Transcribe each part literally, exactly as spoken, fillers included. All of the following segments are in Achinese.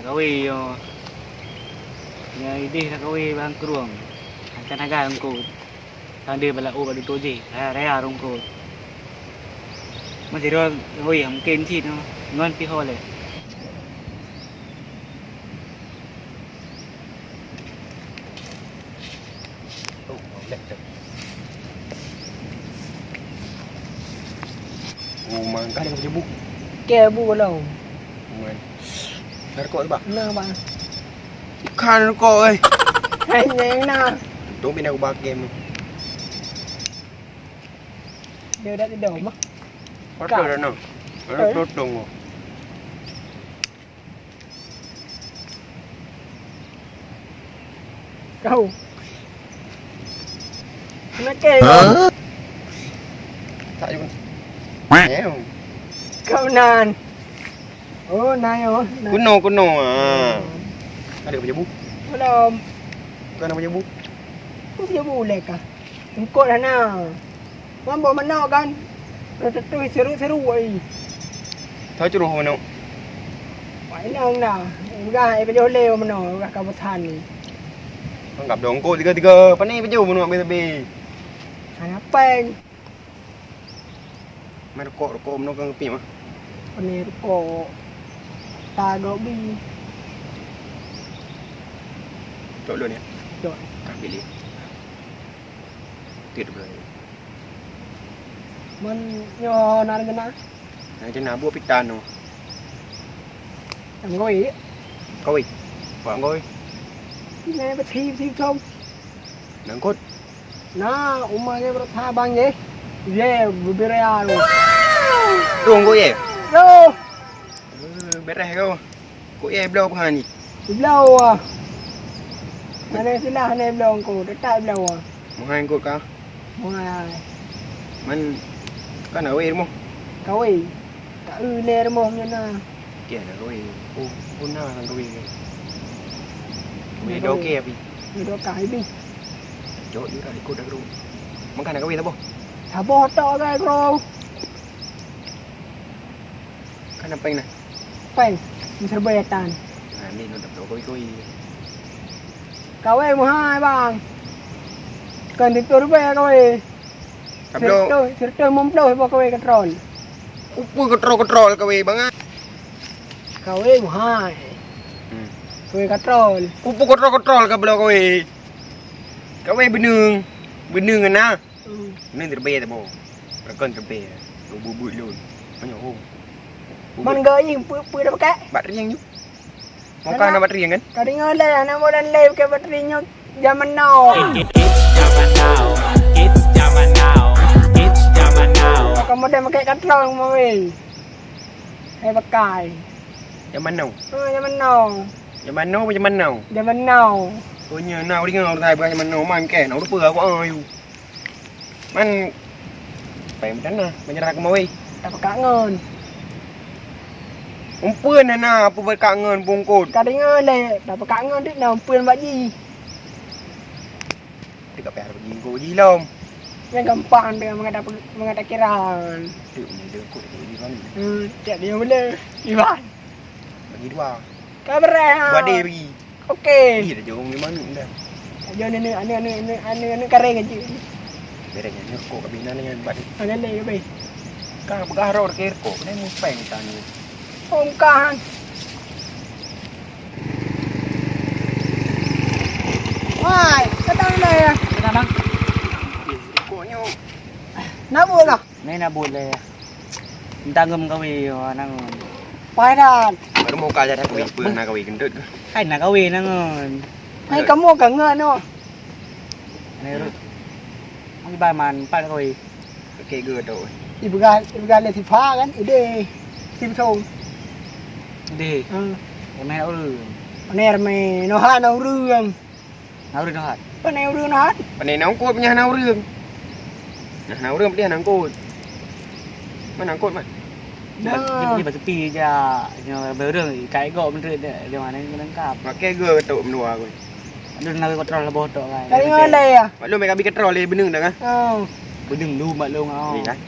Kawé yo. Nyang idéh na kawé bang krueng. Angkat naga rungkut. Tande bala u badu toje. Raya, raya rungkut. Masih ro kawé mungkin cit no. Ngon pihole. Oh, molek dah. Oh, mangkah dia kerja bu. Ke bu kalau. Man. Narkok tu, Pak? Nah, Pak. Bukan narkok, eh. Hanya yang na. Untung bina aku pakai mu. Dia dah tidur mah. Ada dah no. Ada potong. Kau. Kenapa kau? Tak juga. Kau nan. Oh, nan yo. Kuno, kuno. Ha. Ada kerja bu? Belum. Bukan apa bu? Kau kerja bu leka. Engkau dah na. Wan boh manok kan? Ratatouille seru-seru ai. Tho curoh manok. Wah, inong dah. Peugah ai pajoh lé manok, peugah ka bosan ni. Anggap dong kok tiga-tiga. Pane pajoh manok habis-habis. Hana peng. Mai rukok, rukok manok kan kepi mah. Pane rukok. Ta gok bi. Cok lôn ya. Cok. Kah pilih. Tit bro. Mon nyoe na rencana? Na rencana buet pita nyoe. Nyang gawe? Gawe. Buat gawe. Ini bersih, bersih, bersih. Nangkot. Na, uma ke berapa bang ye? Ye, bubir ya lu. Tunggu ye. Yo. Eh, bereh kau. Kok ye bloe peue ni? Bloe ah. Mana silah ni bloe engko, tetap bloe ah. Muhai engko ka? Muhai. Man, kan awé rumoh? Kawé. Tak eu lé rumoh nyan na. Kian na kawé. Oh, pun na kan kawé. Kawé doke api. Kawé doke api. Jok jura ikut dah bro. Makan na kawé taboh. Taboh tok gai bro. Kan apa yang na? Peng, meuseubeu tan. Nah, ni nak dapat koi-koi. Kawé muhai bang. Kan ditur be kawé. Tablo. Seratus, seratus lima puluh ribu kawé katrol. Upu katrol-katrol kawé bang ah. Kawé muhai. Hmm. Kawé katrol. Upu katrol-katrol ka blo kawé. Kawé beuneueng. Beuneueng na. Hmm. Ni terbeh tabo. Rakon terbeh. Bubuet lôn. Banyak ho. Man gayeng peue-peue dah pakai? Bat rieng ju. Mau kan bat rieng kan? Ka deungoe lé aneuk muda lé pakai bat rieng nyoe zaman now. Kids zaman now. Kids zaman now. Kids zaman now. Kamu dah pakai katrol mau weh. Hai pakai. Zaman now. Ha, zaman now. Zaman now apa zaman now? Zaman now. Oh nya now ringa orang Thai zaman now man kan. Orang lupa aku ah you. Man, pai meudan na, meunyoe rhah keumawe. Tapeukangen. Umpeuen na, na, peue beukangen bungkot. Ka deungoe lé, tapeukangen teuk na umpeuen bak jih. Teuka payah bak jih, bungkot jih lom. Nyang gampang teuka mangat tape-, mangat takiran. Teuk ni bungkot jih lom. Hmm, cak dia mula. Iban. Bagi dua. Ka beureh, ha. Dua deh bagi. Okey. Ih, dah jauh ni manuk dah. Dah jauh ni, ni, anu, anu, anu, anu, anu, kareng aja. Bereng ni rukok kami nang dengan bat ni. Ada lagi, Bay. Kang peugah roh ke rukok, ni mupeng tani. Ongkang. Wai, kadang dah ya. Kenapa, Bang? Rukoknya. Nak buat kah? Ni nak buat lah ya. Entah ngem kawé, oh, nang. Pai dah. Baru mau kaja dah kawé, pun nak kawé gendut ke? Hai nak kawé nang. Hai kamu kangen no. Ni ru. Mai ba man pat kawé. Oke, good tu. Ibu gal, ibu gal si Fa kan, ide. Si Beutong. Ide. Hmm. Emeh ureueng. Emeh no ha na ureueng. Na ureueng nyoe hat. Pane ureueng nyoe hat? Pane na ungkot punya na ureueng. Nah, na ureueng pedih na ungkot. Mana ungkot, man? Nah. Ni, ni bak tepi je. Nyoe ureueng ikai gok menteri dia. Dia mana ni lengkap. Pakai gua tok mendua aku. Aduh, nak kontrol boh tok kan. Kali ngolai ya? Maklum mereka bi kontrol dia benung dah kan? Oh. Benung lu maklum kau. Ni lah.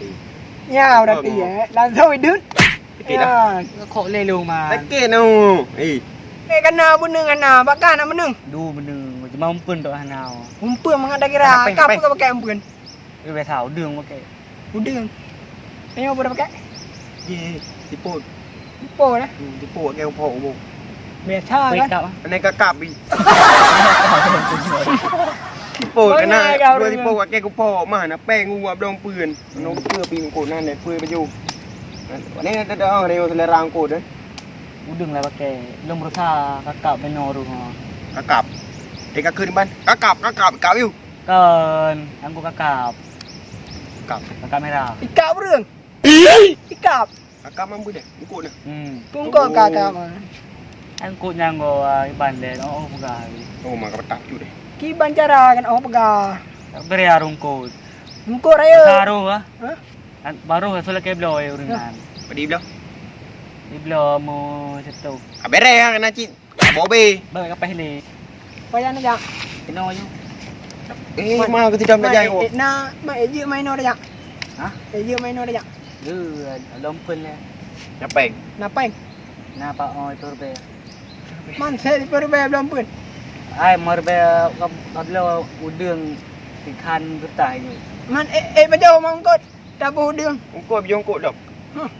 Ya, berarti ya. Langsung hidup. Sakit dah. Ya, kok lelong man. Sakit no. Eh. Eh, kana beuneung, kana. Bak kah na beuneung? Du beuneung. Cuma umpeuen tok hana. Umpeuen mangat dak kira. Kenapa, kenapa? Ka peue ka pakai umpeuen? Eh, biasa, udeueng pakai. Udeueng? Nyoe apa dah pakai? Ji, tipot. Tipot, eh? Hmm, tipot pakai upok ubo. Biasa, kan? Wake up, ah. Kena kakap, bi. Tipot, kena, tipot, pakai kupok, mah, na peng, uwa, blong, peuen. Nong peue pi ngkot nan, eh, peue baju. Ni ada dah, ada selera ngkot, eh. Udeueng lah pakai. Belum berusaha kakap beno tu, ha. Kakap. Eh, kakak ni ban. Kakap, kakap, kakap you. Kon, angku kakap. Kakap. Kakap merah. Ikap ureueng. Ikap. Kakap mampu deh. Ngkot dah. Hmm. Tungkol kakap. Angkot nyang go, ah, iban deh. Oh, peugah. Oh, maka betap tu deh. Kiban cara kan, oh, peugah. Tak beri arung kot. Ngkot raya. Saru, ah. Hah? An-, baru rasa lakée bloe ureueng nyan. Hah? Padi bloe? Di bloe mu situ. Ah, bereh, ah, kena cit. Bobe. Ba kapeh ni. Payah na jak. Kena aju. Eh, ma, aku tidak nak jai. Eh, na, ma, eh, jeuet main dah jak. Hah? Eh, jeuet main dah jak. Lu, lom pun lah. Napeng. Napeng. Napa, oh, itu rubeh. Man, saya di rubeh belum pun. Ai, meurubeh, kab-, kabla udeueng ikan getah ini. Man, eh, eh, bajau mangkot. Taboh udeueng. Ungkot bijôh ungkot dong. Huh.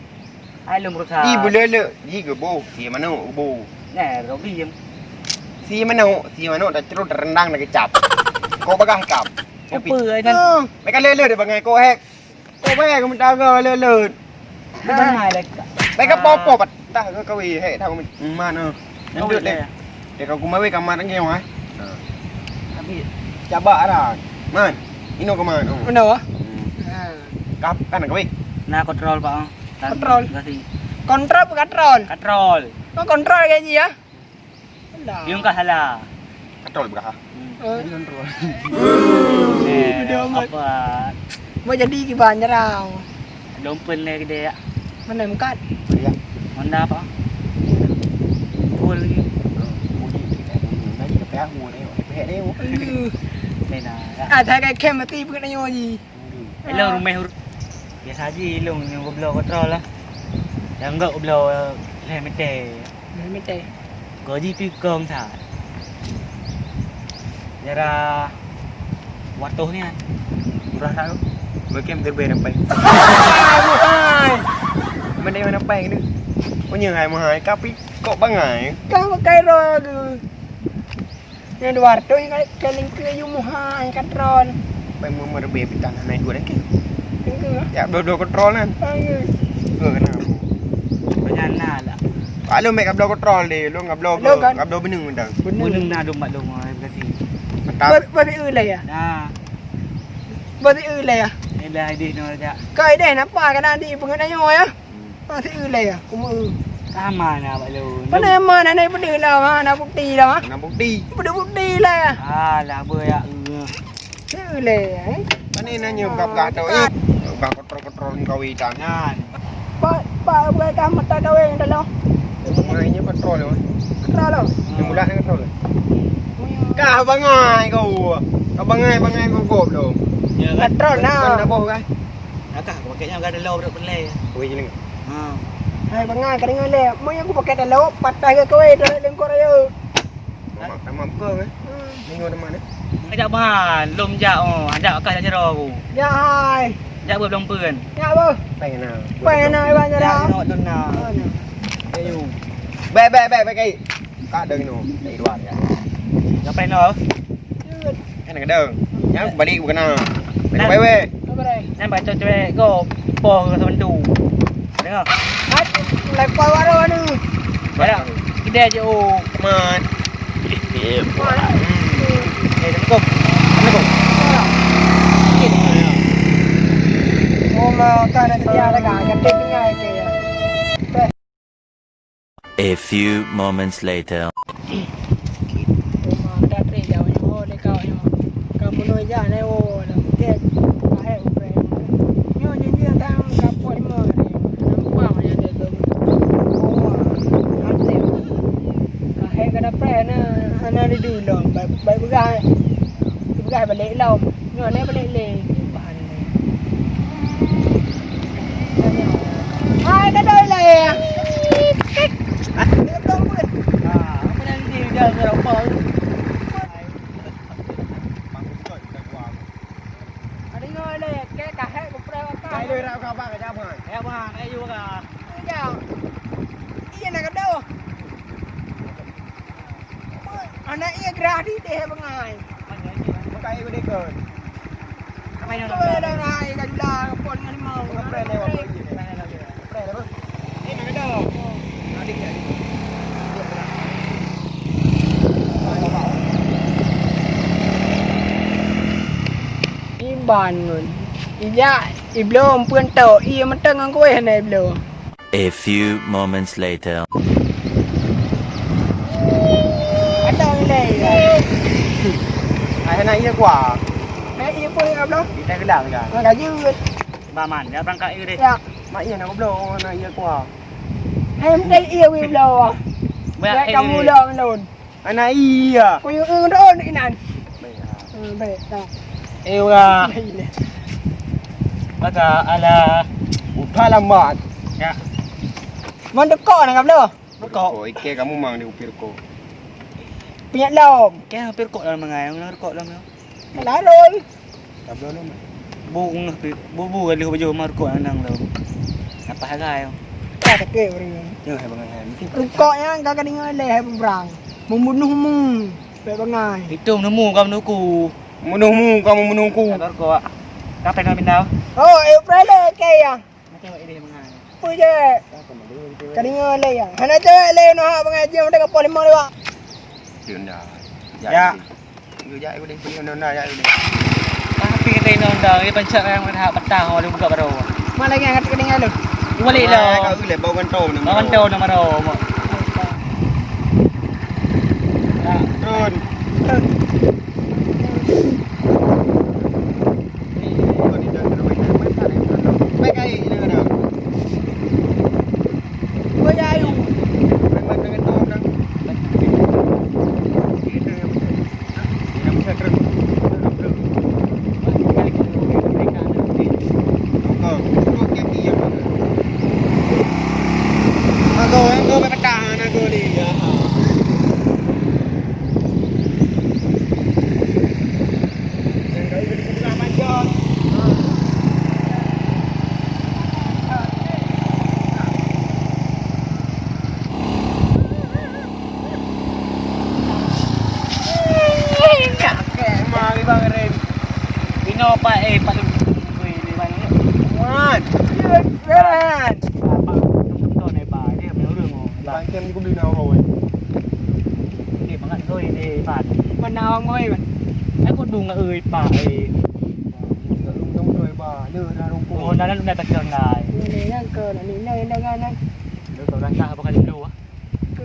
Hai lôn berusaha. Ji beuleuleuk, ji geuboh, sie manok geuboh. Nah, rogi jem. Sie manok, sie manok tacrot, tarendang, takeucap. Kok bagah ikam. Apa ai nan? Mereka leuleuk deh bangai kok hek. Kok bae kamu taga leuleuk. Bangai leka. Mereka popo pat. Dah ke kawi, hek, dah, man, eh. Ngendut deh. Deh, kau kumawi kamar lagi, wah. Habis. Cabak arah. Man, ino ke man, oh. Mana, wah? Hmm. Ha. Kap, kan kawi. Nah, kontrol, Pak, oh. Kontrol. Kasih. Kontrol apa katrol? Katrol. Oh, kontrol gaji, ya? Alah. Yung kah salah. Katrol berkah. Hmm. Eh. Jadi kontrol. Eh, udah amat. Apa? Mau jadi kiban jarang. Dompet lé gede ya. Mana mukat? Iya. Honda apa? Full lagi. Budi kita dulu. Nanti ke pihak gua ni, pihak dia. Aduh. Saya dah. Ah, saya kayak kem mati pun nanya ji. Hello, rumah hur-, biasa ji ilong ni goblo kontrol lah. Yang enggak goblo leh mete. Leh mete. Gaji pi kong sa. Jara watoh ni kan. Murah tak tu? Bagi yang terbaik nampai. Hai. Mana yang nampai ni? Punya hai mahal. Tapi kok bangai? Kau pakai roh tu. Yang dua ratus yang kali ke you muha yang katrol. Pai mu meureubi pitan hana ikut lagi. Enggak. Ya, dua-dua kontrol kan? Enggak. Enggak kenapa? Banyak nak lah. Kalau mek kablo kontrol deh, lu ngablo ke, kan? Ngablo benung dah. Benung. Benung nak dong mak dong, ai berarti. Mantap. Ber-, berarti ulai ya? Nah. Berarti ulai ya? Ni dah idih no aja. Kau idih napa kadang di pengen nanya ya? Hmm. Ah, si Ulai ah, kumu. Sama na bak lôn. Pane ma na, na peudeuh lah, ma, na bukti lah, ma. Na bukti. Peudeuh bukti lah. Alah, beu ya. Si Ulai, eh. Pane na nyoe gap-gap tau, eh. Gap kontrol-kontrol kawi tangan. Pak, pak, bukai kah mata kawi dalam. Mai nyoe kontrol, ma. Kontrol lo. Yang bulat ni kontrol. Kah bangai kau. Kau bangai, bangai kau gob lo. Ya, kan? Kontrol na. Kan dah boh kan? Akah, aku pakai nyoe, ada lo, dok pelai. Oi, jeling. Ha. Hai, bangai, ka deungoe lé. Mun aku pakai dalam, patah ke kowe, dalam lengkor ayo. Mamak, mamak buka, eh? Hmm. Ni nyoe teman, eh? Ajak bahan, lom jak, oh. Ajak akah jak jero aku. Ya, hai. Jak beu belom peun. Ya, beu. Pengen nak. Pengen nak, Iwan, jero. Jak, nak, tu nak. Mana? Ayo. Baik, baik, baik, baik, baik. Ka dong inoe, dari luar kan. Ngapain lo? Kan kadang. Yang balik bukan nak. Nak. Baik, baik. Apa dah? Nyan bak cewek go, ipoh ke sebentu. Dengar. Hai, lepas baru anu. Badak. Kedai je, oh. Man. Eh, Assalamualaikum. Assalamualaikum. Oh, mau kan ada dia ada kan, ada tinggal ke ya. A few moments later. Oma, dak trép jak nyoe, oh, lé kawak nyoe. Ka meunoe jak nyoe, oh, lam kek. Ahé upai. Nyoe janji datang ka pok lima hari. Nampak macam dia tu. Oh, dak trép. Ahé ka dapat na, ana di dulu lom. Baik, baik peugah. Peugah balik lom. Nyoe lé balik lé. Bahan lé. Hai, ka doi lé. Hah? Dia belum pun. Ah, apa Lé, keu kahé kupreh wakah. Kai lé rau ka bang ka jaman. Ya bang, ayo ka. Ya. Iya nak kedoh. Anak iya gerah di teh bangai. Bukai gede kon. Apa yang Kau ada rai ka jula pon ngan limau. Kupreh lé wakah. Kupreh lé, bang. Iban ngon. Ijak, ibloe umpeuen tok, ié mantong ngon kueh na ibloe. A few moments later. Ada nilai. Ai na ié kuah. Na ié pun ka bloe. Kita gelang kan. Ka jeuet. Baman, ya berangkat ié deh. Ya. Mak ié na bloe, na ié kuah. Hai mesti ié wei bloe. Banyak kamu dah ngelon. Anak iya. Kuyueng rot inan. Baik. Hmm, baik. Dah. Eh, orang. Baik. Maka ala. Udah lambat. Ya. Man dekok nak kabelo. Dekok. Oh, ike kamu mang di upir ko. Pinyak lom. Ke upir ko dalam mengai, nak dekok dalam. Laroi. Tablo lom. Bu ngeh pi, bu bu galih baju marko anang lo. Apa hagai? Tak teke beri. Yo hai bangai hai. Rukok yang gaga dengar leh hai berang. Membunuhmu. Baik bangai. Itu nemu kamu nuku. Membunuhmu kamu menungku. Sabar kok. Kapan nak pindah? Oh, eh prele ke ya. Macam ini mengai. Apa je? Ka dengar leh ya. Hana cewek leh noh bangai je udah kapal lima lewat. Tunda. Ya. Yuk, jak, aku deh, beli honda, jak, aku deh. Tapi kita ini honda, dia pencet yang mana hak petang, orang buka baru. Mana lagi yang kata kena lu? Balik lah. Kau boleh bau gantau nama. Bau gantau nama dah, mak. Turun. Baik, baik, ini kena. Kau ya, ayu. Baik, baik, baik, baik, baik. Mari bang Ren. Ino pak eh pak lu. Woi, ni bang. Wan. Ren. Pak, tonton eh pak, dia punya orang oh. Bang kem ni kumbi na orang. Ni bangat kau ini pak. Mana orang kau eh? Aku dong eh pak eh. Dong dong eh pak. Ni dah rongkong. Oh, dah lalu dah tekan dah. Ni ni yang ke ni ni ni dengan ni. Lu tak langkah apa kali dulu ah? Ke.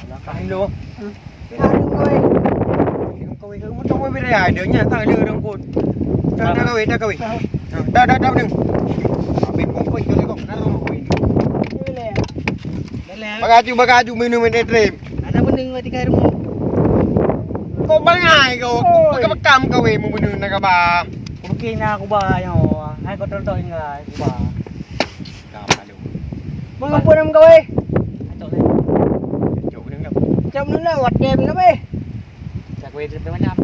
Langkah dulu. Aduh, woi. Kawin, kawin, kawin, kawin, kawin, ada nya tak ada orang pun. Dah, dah kawin, dah kawin. Dah, dah, dah, dah. Habis pun kau ikut kau, kan orang kawin. Bagaju, bagaju minum minum trip. Ada mending mati kai rumah. Kau bangai kau, kau bekam kawin mau minum nak apa? Mungkin aku bah yang, hai kau tonton tinggal, aku bah. Ka malu. Mengapa nama kau eh? Acok ni. Acok ni lah. Acok ni lah, watem nama eh? Cak kau eh, dia macam.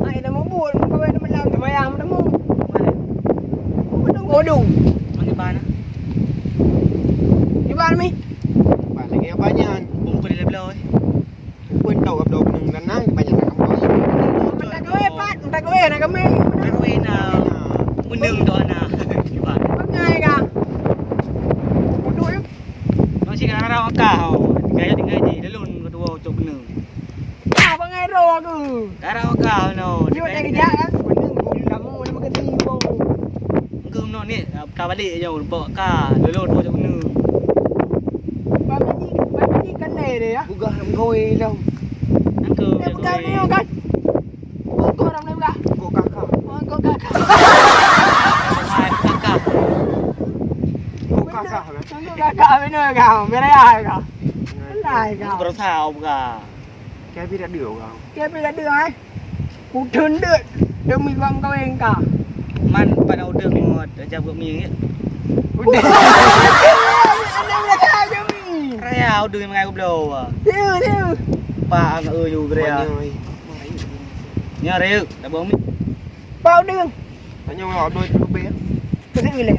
Ai nama buat, kau eh nama lam, dia bayang nama. Mana? Kau dong, kau dong. Mana bana? Di mana mi? Balik yang banyak. Bungkul dia belah eh. Pun tau abdo peuneng dan nang banyak nak kembali. Minta kawé pat, minta kawé nak kami. Nak kawé na. Meneng tu ana. Bangai ka. Bodoh ya. Masih nak rara wakah. Tinggal tinggal je. Lalu ketua ucok peuneng. Ah bangai roh aku. Rara wakah no. Dia nak kerja kan? Peuneng kamu nama ketimbang. Engkau no ni ka balik je bawa ka. Lalu tu ucok peuneng. Bang Haji, Bang Haji kan lé dia ya. Bugah lam gawé dah. Angka dia pegang ni kan. Kok orang ni pegang. Kok kakak. Oh, kok kakak. Hai kakak. Kok kakak kan? Kok kakak benar kau. Berai kau. Lai kau. Baru tahu kau. Kayak beda dia orang. Kayak beda dia eh. Udeueng deuek demi bang kawin ka. Man pada udeueng ngot aja buat mi. Udeueng. Raya udeueng mengai gublo. Dia dia. Pak ang eu ju raya. Nya raya dah buat mi. Pak udeueng. Tanya orang dua puluh lebih ya. Betul le.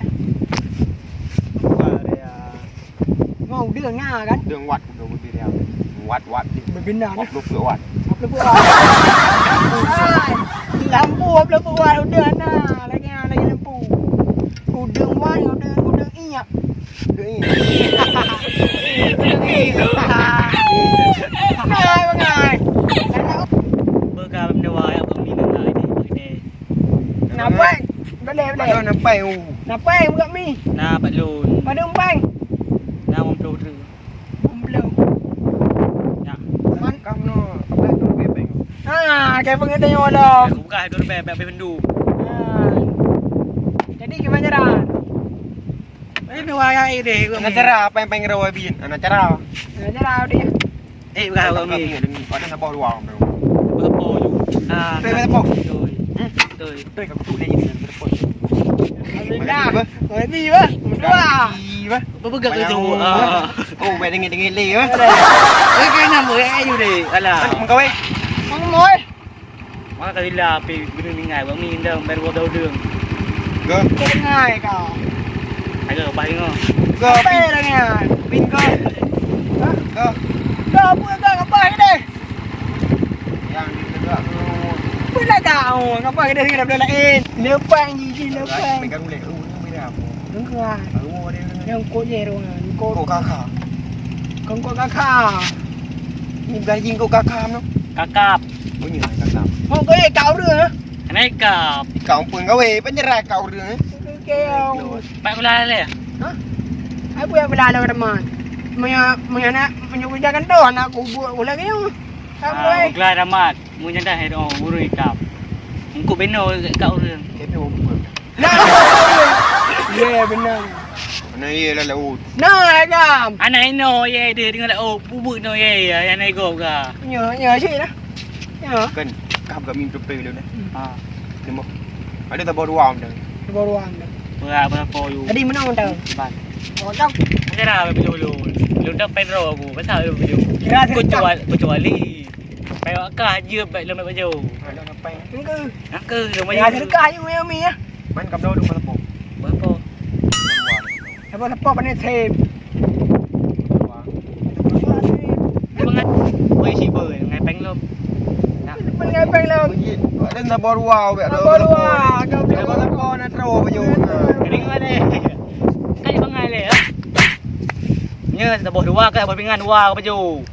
Bukan ada ya. Mau dia ngah kan? Dia wat, dia lebih dia. Wat, wat. Berbina. Wat, dua puluh wat. Apa buat? Lampu apa buat udah na. Lagi lagi lampu. Udah wan, udah udah inyak. Udah inyak. Hai, hai. Bukan benda wayang kau ni dengar ni. Napai? Boleh, boleh. Ada napai, oh. Napai buat mi. Nah, Pak Lun. Pada umpai. Nah, umplu tu. Umplu. Ya. Man kam no, apa tu kepeng? Ha, kepeng itu yang ada. Aku bukan itu bebek bebek bendu. Ha. Jadi gimana cara? Ini dua ya ini. Anak cara apa yang pengen rawa bin? Anak cara. Anak cara dia. Eh, bukan awak mi. Ada sabar luar. Berapa tu? Ah, tu berapa? Betul. Hmm? Betul. Tu aku tu dia ni berapa? Dah. Berapa? Berdua. Berapa? Berapa tu? Ah. Oh, buat dengit-dengit le, apa? Eh, kena buat ayu deh. Alah. Mengkawai. Mengkawai. Mana kali lah api guna ningai buat mi indah baru dua tahun. Go. Kau dengar kau. Ada apa ni kau? Go. Apa yang ni? Pin kau. Ha? Go. Kau apa kau apa ni deh? Yang ditegak tu. Pun dah tahu apa kita dengan benda lain. Lepas gigi lepas. Pegang ulek tu ni apa? Enggak. Baru ada. Yang kok je ruangan. Kok kakak. Kok kakak. Ni bukan jingkok kakak tu. Kakap. Bunyi lah kakap. Kok kau eh kau urang ah? Kena ikap. Ikap pun kau eh, penyerai kau urang eh. Kau. Pak kula le. Ha? Aku yang kula ada teman. Menya menya nak menyuruh jangan tu anak aku buat ulah kau. Ah, kula damat. Mu nyadah hai doh ureueng ikap. Engkau beno ikap ureueng. Kena buat. Nah, ya benar. Mana ye lah laut. Nah, agam. Anak ino ye dia dengan laut. Bubuk no ye ya yang naik gop ga. Ya, ya sih lah. Ya. Kan kap kami betul dulu dah. Ha. Tembok. Ada tabor ruang dah. Tabor ruang dah. Berat berapa you? Tadi menang dah. Ban. Oh, kau. Ada dah baju lu. Lu dah pen roh aku. Pasal lu baju. Kira kecuali kecuali. Payah kah je baik lembek baju. Ada ngapain? Engke. Engke lembek baju. Ada kah you yang mi ya? Man kap dulu berapa? Berapa? Siapa lepas panas sip? Dia bangat. Oi si boy, ngai peng lom. Ngai peng lom. Ada tabor ruang, ada tabor ruang. Kau tabor nak terus baju. Kering mana? Kan bangai le ya. Nya tabor dua kan, tabor pingan dua baju.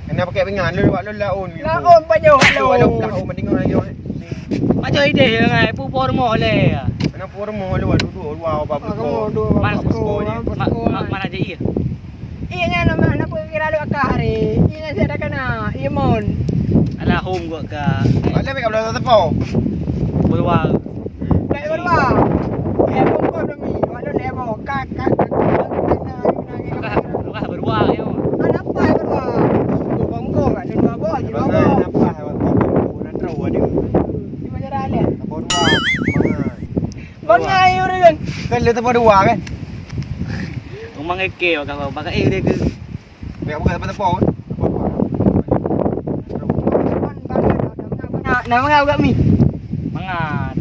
Kena pakai pingan, lôn buat lôn laun. Laun pajoh, laun. Laun, laun, mendingan laun. Pajoh ideh ngai, pu po rumoh le. Kena po rumoh laun, duduk luar apa. Mana sekolah, mana sekolah. Mana je iya. Iya nya nama, nama kira lu akah hari. Iya nya saya dah kena, iya mon. Alahum gua ka. Ada bek kalau tepo. Keluar. Baik berdua. Eh, bukan demi. Walau lewat. Kak, kak, kak, kak, kak, kak, kak. Lukas, lukas berdua, yo. Mana apa yang berdua? Bongkong, ada dua boh, ada dua boh. Apa yang bongkong? Nak tahu ada. Di mana jalan, eh? Berdua. Mana? Bang, ayo, Ren. Kan dia tempat dua, kan? Rumah ngeke, bang, bang, eh, dia ke. Pihak bukan apa-apa pun. Nama ngau gak mi? Mangat.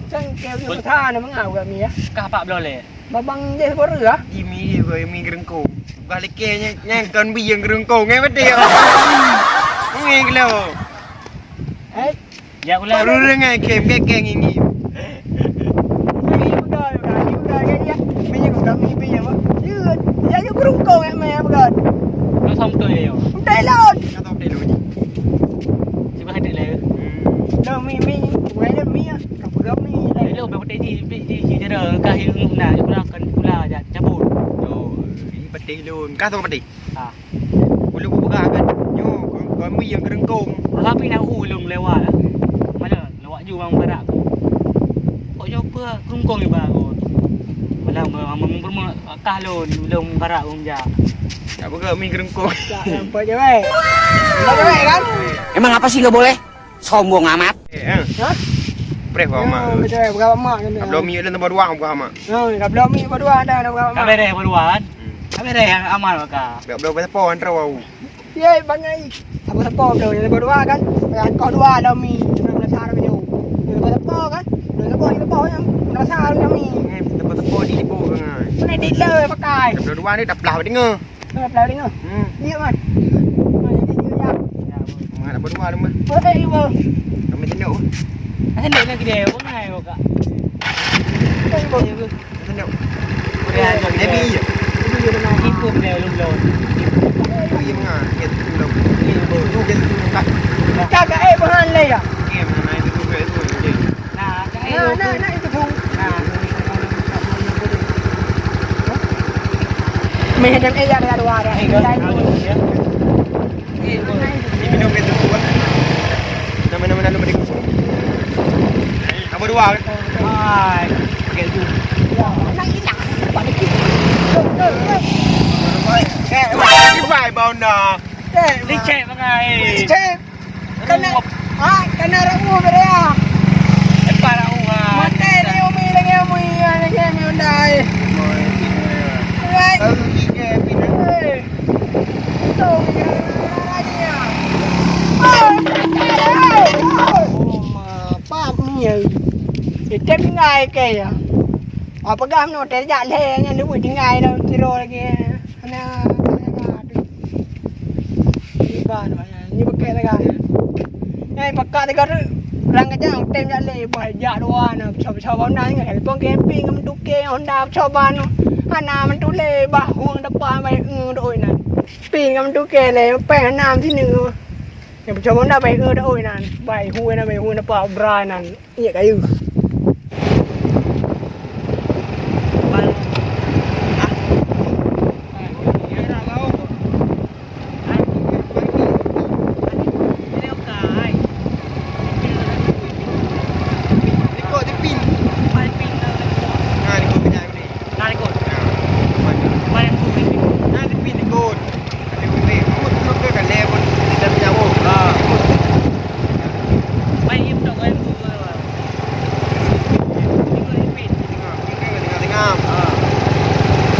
Cang keu gak mi ya. Kah pak bloe le? Babang je baru ya. Imi je goi mi gerengkong. Balik ke nyang nyang kon bi yang gerengkong ngai betul. Ngai kelo. Eh, Ya ulah. Baru dengar kem kekeng ini. Ini udah ya, ini udah ya ya. Minyak udah mi bi ya. Ya ya berungkau ya meh bukan. Kau sampai ya. Udah laut. Kata udah laut. Cuba hadap lah. Dah mi mi, bukan mi ya. Kau pegang mi. Lalu berapa tadi bi di di jera kah yang nak pula kan pula aja cabut. Oh, ini petai lun. Kah tu petai. Ha. Ulôn kupeugah kan, nyoe kami nyang keureuengkong. Tapi na ulôn lewat. Mana lewat ju bang barak. Kok nyoe peue keureuengkong iba ko. Malam malam pun kah lôn, lôn barak lôn jak. Tak peugah mi keureuengkong. Tak nampak je weh. Nampak je weh kan? Emang apa sih nggak boleh? Sombong amat. Eh, eh. Hah? Preh kau mak. Betul, bukan mak kan. Abloh mi lôn tambah dua bukan mak. Ha, abloh mi tambah dua dah, dah bukan mak. Kabe deh tambah dua kan? Kabe deh yang amal maka. Biar abloh berapa antara wau. Ye, bangai. Apa sepo abloh, yang tambah dua kan? Yang kau dua abloh mi, yang besar mi tu. Yang tambah sepo kan? Yang tambah Oh, nyang rasa nyang ni. Eh, teupeu-teupeu di ibu kan. Mana di le pakai? Dua-dua ni dah belah deungoe. Dah belah deungoe. Hmm. Iya, Man. Mana di dia? Mana berdua rumah? Oh, eh, ibu. Kami tengok. Ada lagi dia, bukan ai kok. Ibu. Tengok. Nabi ya? Itu dia dengan ibu dia lom lom. Itu dia dengan dia tu lom. Dia tu tak. Kagak eh bahan lah ya. Game mana itu tu ke tu. Nah, nah, nah, itu tu. Nah. Meh dan eh ya ada dua ada. Eh, kalau ada ya. Nama-nama lalu beri. Nombor dua. Hai. Pakai tu. Eh, bye, bye, bye, bye. Licek bangai. Licek. Kena, ah, kena ramu beri ah. Lepas ramu ah. Mati ni umi lagi umi, ah, lagi umi undai. Right. Baru tiga pindah. Hey. Pap ni ya. Kita tinggal ke ya. Apa gam no terjak le yang lu tinggal dalam tiro lagi. Ana ni ba no ni bukai lagi. Nyai pakat tiga tu. Rang kejang tem jak le bah jak dua na. Coba-coba na ngai pong camping ngam tuke Honda coba no. Ana mentule bah huang depan bai ngeudoi na. Pin ngam tuke le peng nam sini. Nyang peucok Honda bai eu daoi nan, bai hui nan, bai hui nan pa bra nan. Iek kayu. Likot dipin. Ha, likot kejap ni. Nah, likot. Nah, likot. Paling tu ni. Nah, dipin likot. Tapi putih, put, put ke kan dia pun tidak punya apa. Ha. Main game tak main tu. Tengok dipin. Tengok, tengok, tengok. Ha.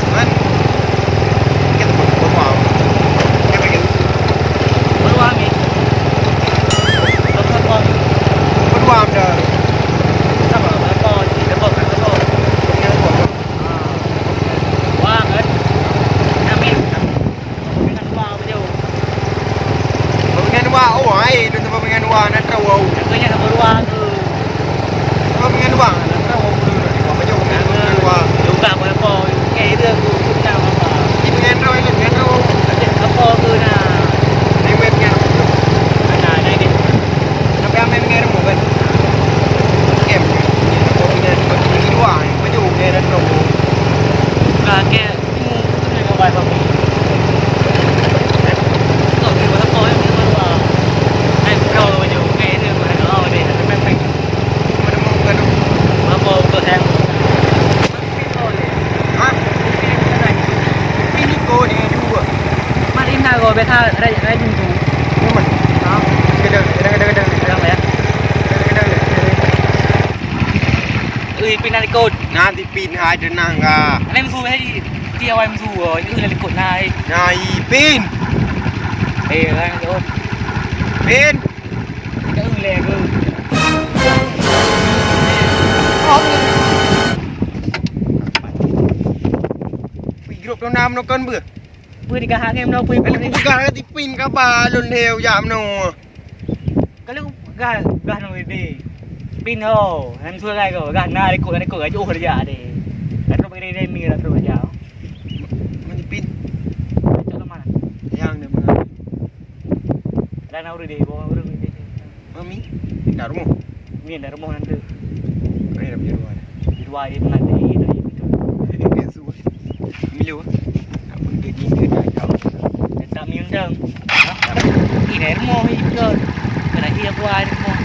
Kan? Kita pun, pun faham. Kita pergi. Baru ambil. Baru ambil. Baru ambil dah. Siapa? Apa? Depan, depan. Wah, kan? Amin. Dengan dua baju. Dengan dua, oh, ai, tu tu dengan dua, nak tahu. Katanya sama dua tu. Sama dengan dua, nak tahu. Dengan dua. Juga apa apa. Eh, itu aku nak apa? Ini dengan dua, ini dengan dua. Apa tu nak? Ini dengan. Ada, ada ni. Tapi ambil dengan rumah kan? Game. Ini dua, ini baju, dengan dua. Bukan, kayak Ui, pin na likot. Na dipin hai deunang ka. Ana meusu hai di, di awai meusu, oh, itu na likot na ai. Na i pin. Eh, kan likot. Pin. Kita uleh ke. Ui, grup tu nam no kon beuh. Beuh dikahak ngai meunoe pui-pui. Kalau peugah dipin ka ba lôn lheueh jak meunoe. Kalau gah, gah nang bebe. Pin ho, han surai ko. Gah na rekod, rekod aja oh dia deh. Dah terus pergi deh, mi dah terus aja. Mana pin? Cok ke mana? Yang dia mana? Dah nak urus deh, bawa urus deh. Mami, dah rumah. Ni dah rumah nanti. Kau dah punya rumah. Di luar dia nanti, dia itu. Milu. Apa dia ni dia dah tahu. Tetap miundang. Ini dari rumah ni betul. Kena dia buat rumah.